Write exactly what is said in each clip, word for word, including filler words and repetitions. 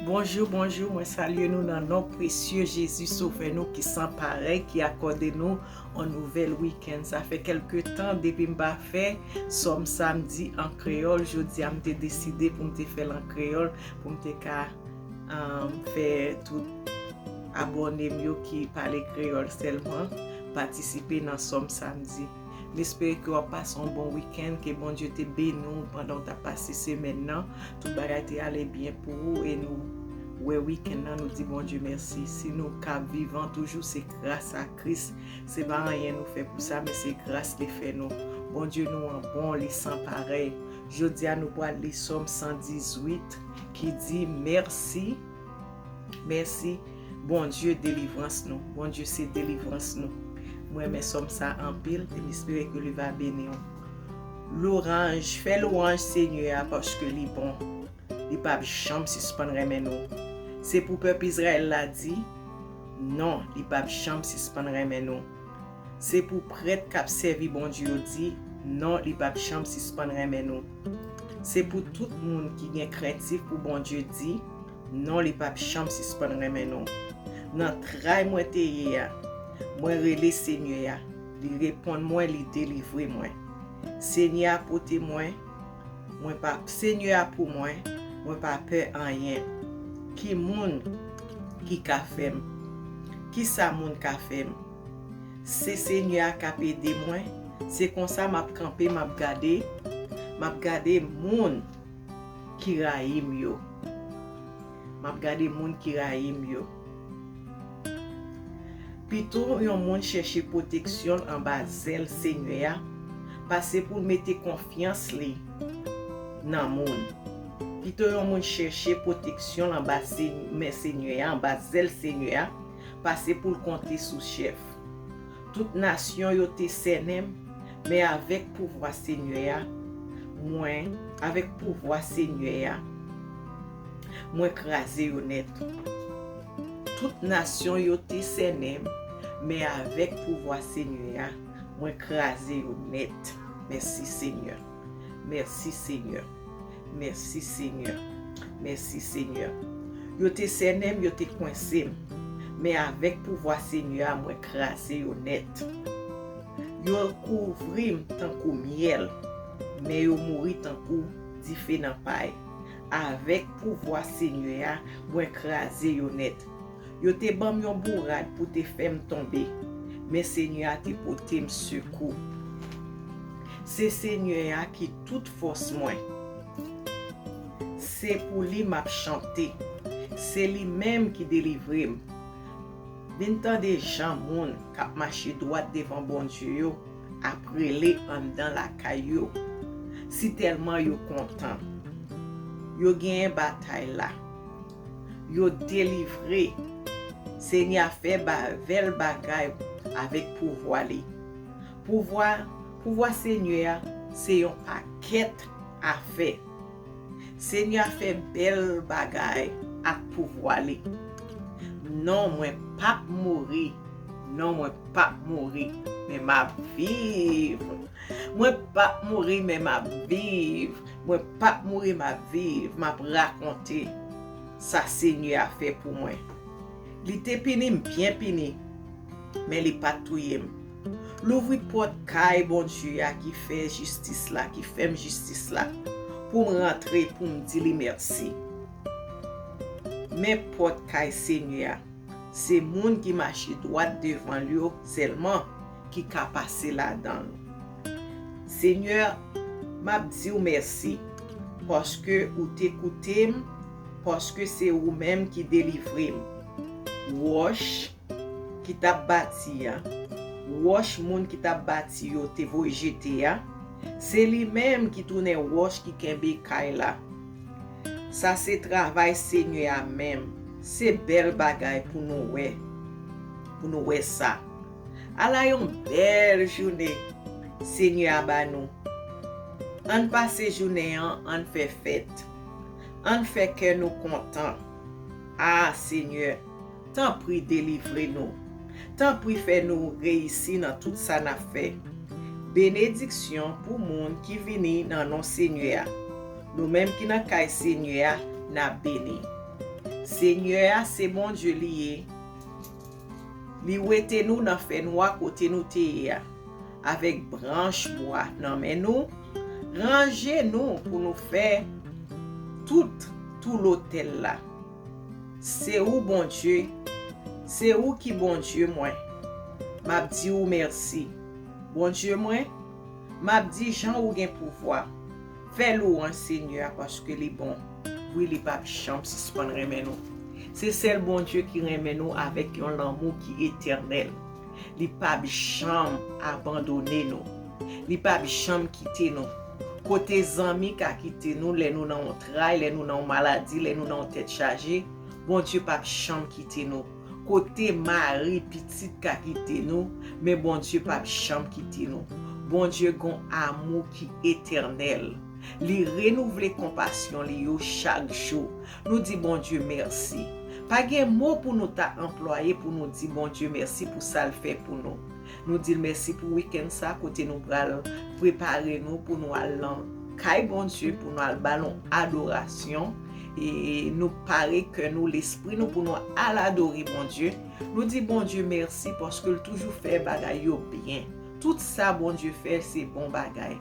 Bonjou, bonjou, mwen salye nou nan non presye Jezi, Sovè nou ki san parèy, ki akòde nou yon nouvèl wikenn. Sa fè kèlke tan depi m pa fè Sòm Samdi an kreyòl. Jodi a, m te deside pou m te fè l an kreyòl, pou m te ka, um, fè tout abòne m yo ki pale kreyòl sèlman patisipe nan Sòm Samdi. M espere ke w ap pase yon bon wikenn, ke Bondye te beni w pandan w t ap pase semèn nan. Tout bagay te ale byen pou ou e nou wè wikenn nan, nou di Bondye mèsi. Si nou ka vivan toujou, se gras a Kris. Se pa anyen nou fè pou sa, men se gras li fè nou. Bondye nou an bon, li san parèy. Jodi a, nou pral li Sòm san dizuit ki di, mèsi, mèsi, Bondye delivrans nou. Bondye se delivrans nou. Mwen renmen Sòm sa anpil e m espere ke li va beni w. Louanj, fè louanj Senyè a paske li bon. Li p ap janm sispann renmen nou. Se pou pèp Izrayèl la di, non, li p ap janm sispann renmen nou. Se pou prèt k ap sèvi Bondye yo di, non, li p ap janm sispann renmen nou. Se pou tout moun ki gen krentif pou Bondye di, non, li p ap janm sispann renmen nou. Nan tray mwen te ye a, mwen rele Senyè a, li reponn mwen, li delivre mwen. Senyè a pote mwen, mwen pa, Senyè a pou mwen, mwen pa pè anyen. Ki moun ki ka fè m? Ki sa moun ka fè m? Se Senyè a k ap ede mwen. Se konsa m ap kanpe, m ap gade, m ap gade moun ki rayi m yo. M ap gade moun ki rayi m yo. Pito yon moun chèche pwoteksyon l anba zèl Senyè a, pase pou l mete konfyans li nan moun. Pito yon moun chèche pwoteksyon l anba men Senyè a, anba zèl Senyè a, pase pou l konte sou chèf. Tout nasyon yo te sènen m, men avèk pouvwa Senyè a, mwen, avèk pouvwa Senyè a, mwen kraze yo nèt. Tout nasyon yo te sènen m, men avèk pouvwa Senyè a, mwen kraze yo nèt. Mèsi, Senyè. Mèsi, Senyè. Mèsi, Senyè. Mèsi, Senyè. Yo te sènen m, yo te kwense m. Men avèk pouvwa Senyè a, mwen kraze yo nèt. Yo kouvri m tankou myèl, men yo mouri tankou dife nan pay. Avèk pouvwa Senyè a, mwen kraze yo nèt. Yo te ban m yon bourad pou te fè m tonbe, men Senyè a te pote m sekou. Se Senyè a ki tout fòs mwen. Se pou li m ap chante. Se li menm ki delivre m. Vin tande jan moun k ap mache dwat devan Bondye yo ap rele anndan lakay yo. Sitèlman yo kontan. Yo genyen batay la. Yo delivre. Senyè a fè ba-, bèl bagay avèk pouvwa li. Pouvwa, pouvwa Senyè a se yon pakèt afè. Senyè a fè bèl bagay ak pouvwa li. Non, mwen p ap mouri. Non, mwen p ap mouri, men m ap viv. Mwen p ap mouri, men m ap viv. Mwen p ap mouri, m ap viv. M ap rakonte sa Senyè a fè pou mwen. Li te pini m byen pini, men li pa t touye m. Louvri pòt kay Bondye a ki fè jistis la, ki fè m jistis la, pou m rantre, pou m di li mèsi. Men pòt kay Senyè a, se moun ki mache dwat devan l yo sèlman ki ka pase ladan l. Senyè, m ap di w mèsi, paske ou te koute m, paske se ou menm ki delivre m. Wòch ki t ap bati a, wòch moun ki t ap bati yo te voye jete a, se li menm ki tounen wòch ki kenbe kay la. Sa se travay Senyè a menm. Se bèl bagay pou nou wè, pou nou wè sa. Ala yon bèl jounen Senyè a ba nou. Ann pase jounen an, ann fè fèt. Ann fè kè nou kontan. A, Senyè, tanpri delivre nou. Tanpri fè nou reyisi nan tout sa n ap fè. Benediksyon pou moun ki vini nan non Senyè a. Nou menm ki nan kay Senyè a, n ap beni. Senyè a se Bondye li ye. Li wete nou nan fènwa kote nou te ye a, avèk branch bwa nan men nou. Ranje nou pou nou fè tout tou lotèl la. Se ou Bondye, se ou ki Bondye mwen. M ap di ou mèsi. Bondye mwen, m ap di jan ou gen pouvwa. Fè lwanj Senyè a paske li bon. Wi, li p ap janm sispann renmen nou. Se sèl Bondye ki renmen nou avèk yon lanmou ki etènèl. Li p ap janm abandone nou. Li p ap janm kite nou. Kote zanmi ka kite nou lè nou nan yon tray, lè nou nan yon maladi, lè nou nan yon tèt chaje, Bondye p ap janm kite nou. Kote mari, pitit ka kite nou, men Bondye p ap janm kite nou. Bondye gon amou ki etènèl. Li renouvle konpasyon li yo chak jou. Nou di Bondye mèsi. Pa gen mo pou nou ta anplwaye pou nou di Bondye mèsi pou sa l fè pou nou. Nou di l mèsi pou wikenn sa kote nou pral prepare nou pou nou al nan kay Bondye, pou nou al ba l yon adorasyon. E nou pare kè nou, lespri nou pou nou al adore Bondye. Nou di Bondye mèsi paske l toujou fè bagay yo byen. Tout sa Bondye fè, se bon bagay.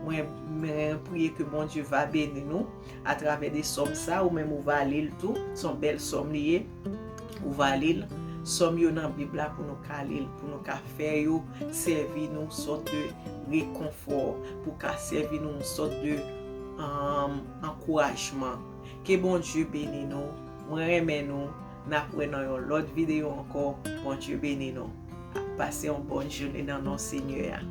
Mwen, mwen priye ke Bondye va beni nou atravè de sòm sa, ou menm ou va li l tou. Se yon bèl sòm li ye. Ou va li l. Sòm yo nan Bib la pou nou ka li l, pou nou ka fè yo sèvi nou sòt de rekonfò, pou ka sèvi nou yon sòt de um, ankourajman. Ke Bondye beni nou. Mwen renmen nou. N ap wè nan yon lòt videyo ankò. Bondye beni nou. Pase yon bòn jounen nan non Senyè a.